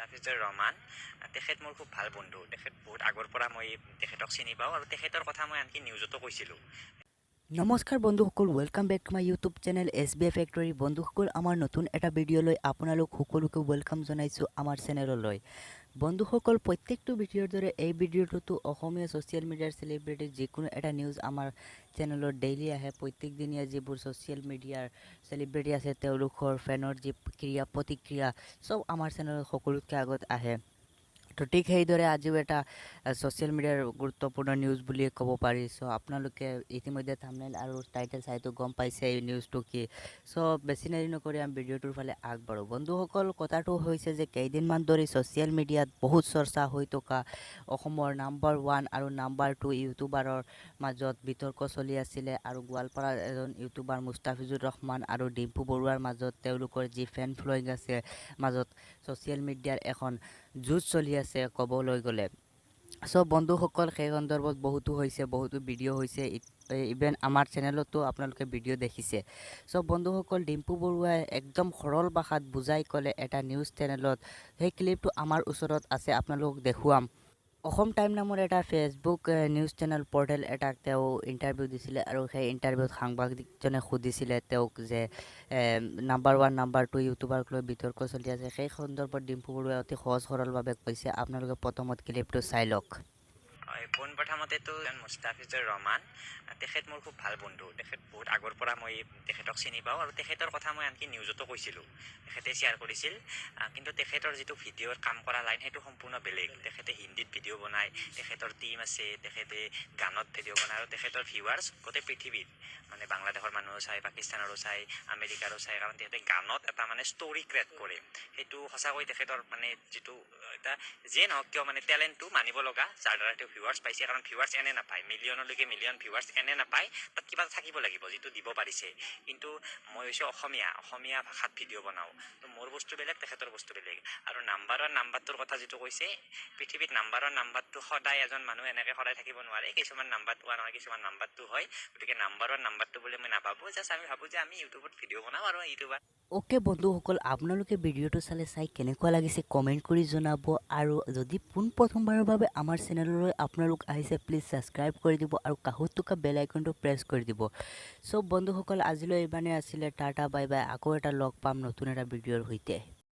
মুস্তাফিজুৰ ৰহমান, তেখেত মোৰ খুব ভাল বন্ধু। তেখেত বহুত আগৰ পৰা মই তেখেতক চিনি পাওঁ আৰু তেখেতৰ কথা মই আনকি নিউজতো কৈছিলোঁ। নমস্কাৰ বন্ধুসকল, welcome back to my YouTube channel SBI Factory। বন্ধুসকল, আমাৰ নতুন এটা ভিডিঅ'লৈ আপোনালোক সকলোকে welcome জনাইছোঁ আমাৰ চেনেললৈ। বন্ধুসকল, প্ৰত্যেকটো ভিডিঅ'ৰ দৰে এই ভিডিঅ'টোতো অসমীয়া ছ'চিয়েল মিডিয়াৰ চেলিব্ৰিটিৰ যিকোনো এটা নিউজ আমাৰ চেনেলত ডেইলি আহে। প্ৰত্যেকদিনীয়া যিবোৰ ছ'চিয়েল মিডিয়াৰ চেলিব্ৰিটি আছে, তেওঁলোকৰ ফেনৰ যি ক্ৰিয়া প্ৰতিক্ৰিয়া চব আমাৰ চেনেলত সকলোতকৈ আগত আহে। তো ঠিক সেইদৰে আজিও এটা ছ'চিয়েল মিডিয়াৰ গুৰুত্বপূৰ্ণ নিউজ বুলিয়ে ক'ব পাৰি। চ' আপোনালোকে ইতিমধ্যে থামনেল আৰু টাইটেল চাইতো গম পাইছে এই নিউজটো কি। চ' বেছি দেৰি নকৰি আমি ভিডিঅ'টোৰ ফালে আগবাঢ়োঁ। বন্ধুসকল, কথাটো হৈছে যে কেইদিনমান ধৰি ছ'চিয়েল মিডিয়াত বহুত চৰ্চা হৈ থকা অসমৰ নাম্বাৰ 1 আৰু নাম্বাৰ 2 ইউটিউবাৰৰ মাজত বিতৰ্ক চলি আছিলে আৰু গোৱালপাৰাৰ এজন ইউটিউবাৰ মুস্তাফিজুৰ ৰহমান আৰু ডিম্পু বৰুৱাৰ মাজত তেওঁলোকৰ যি ফেন ফল'য়িং আছে, মাজত ছ'চিয়েল মিডিয়াৰ এখন যুঁজ চলি আছে ক'বলৈ গ'লে। চ' বন্ধুসকল, সেই সন্দৰ্ভত বহুতো হৈছে, বহুতো ভিডিঅ' হৈছে, ইভেন আমাৰ চেনেলতো আপোনালোকে ভিডিঅ' দেখিছে। চ' বন্ধুসকল, ডিম্পু বৰুৱাই একদম সৰল ভাষাত বুজাই ক'লে এটা নিউজ চেনেলত। সেই ক্লিপটো আমাৰ ওচৰত আছে, আপোনালোকক দেখুৱাম। অসম টাইম নামৰ এটা ফেচবুক নিউজ চেনেল পৰ্টেল এটাক তেওঁ ইণ্টাৰভিউ দিছিলে আৰু সেই ইণ্টাৰভিউত সাংবাদিকজনে সুধিছিলে তেওঁক যে নাম্বাৰ 1, নাম্বাৰ 2 ইউটিউবাৰক লৈ বিতৰ্ক চলি আছে। সেই সন্দৰ্ভত ডিম্পু বৰুৱাই অতি সহজ সৰলভাৱে কৈছে। আপোনালোকে প্ৰথমত ক্লিপটো চাই লওক। হয়, পোনপ্ৰথমতেতো মুস্তাফিজুৰ ৰহমান, তেখেত মোৰ খুব ভাল বন্ধু। তেখেত বহুত আগৰ পৰা মই তেখেতক চিনি পাওঁ আৰু তেখেতৰ কথা মই আনকি নিউজতো কৈছিলোঁ, তেখেতে শ্বেয়াৰ কৰিছিল। কিন্তু তেখেতৰ যিটো ভিডিঅ'ৰ কাম কৰা লাইন, সেইটো সম্পূৰ্ণ বেলেগ। তেখেতে হিন্দীত ভিডিঅ' বনায়, তেখেতৰ টীম আছে, তেখেতে গানত ভিডিঅ' বনায় আৰু তেখেতৰ ভিউৱাৰ্ছ গোটেই পৃথিৱীত, মানে বাংলাদেশৰ মানুহো চায়, পাকিস্তানৰো চায়, আমেৰিকাৰো চায়, কাৰণ তেখেতে গানত এটা মানে ষ্টৰি ক্ৰিয়েট কৰে। সেইটো সঁচাকৈ তেখেতৰ মানে যিটো এটা যিয়ে নহওক কিয়, মানে টেলেণ্টটো মানিব লগা, যাৰ দ্বাৰা তেওঁ ভিউৱাৰ্ছ পাইছে। কাৰণ ভিউৱাৰ্ছ এনে নাপায়, মিলিয়নলৈকে মিলিয়ন ভিউৱাৰ্ছ এনে নাপায়, তাত কিবা এটা থাকিব লাগিব যিটো দিব পাৰিছে। কিন্তু মই হৈছোঁ অসমীয়া, অসমীয়া ভাষাত ভিডিঅ' বনাওঁ, তো মোৰ বস্তু বেলেগ, তেখেতৰ বস্তু বেলেগ। আৰু নাম্বাৰ 1, নাম্বাৰ 2ৰ কথা যিটো কৈছে, পৃথিৱীত নাম্বাৰ 1, নাম্বাৰ 2 সদায় এজন মানুহ এনেকৈ সদায় থাকিব নোৱাৰে। কিছুমান নাম্বাৰ 1 হয়, কিছুমান নাম্বাৰ 2 হয়। গতিকে নাম্বাৰ 1, নাম্বাৰ 2 বুলি মই নাভাবোঁ। জাষ্ট আমি ভাবোঁ যে আমি ইউটিউবত ভিডিঅ' বনাওঁ আৰু ইউটিউবাৰ। অ'কে বন্ধুসকল, আপোনালোকে ভিডিঅ'টো চালে, চাই কেনেকুৱা লাগিছে কমেণ্ট কৰি জনাব আৰু যদি পোনপ্ৰথমবাৰৰ বাবে আমাৰ চেনেললৈ আপোনালোক আহিছে, প্লিজ ছাবস্ক্ৰাইব কৰি দিব আৰু কাষত থকা বেল আইকনটো প্ৰেছ কৰি দিব। চ' বন্ধুসকল, আজিলৈ ইমানেই আছিলে। Tata, bye bye. আকৌ এটা লগ পাম নতুন এটা ভিডিঅ'ৰ সৈতে।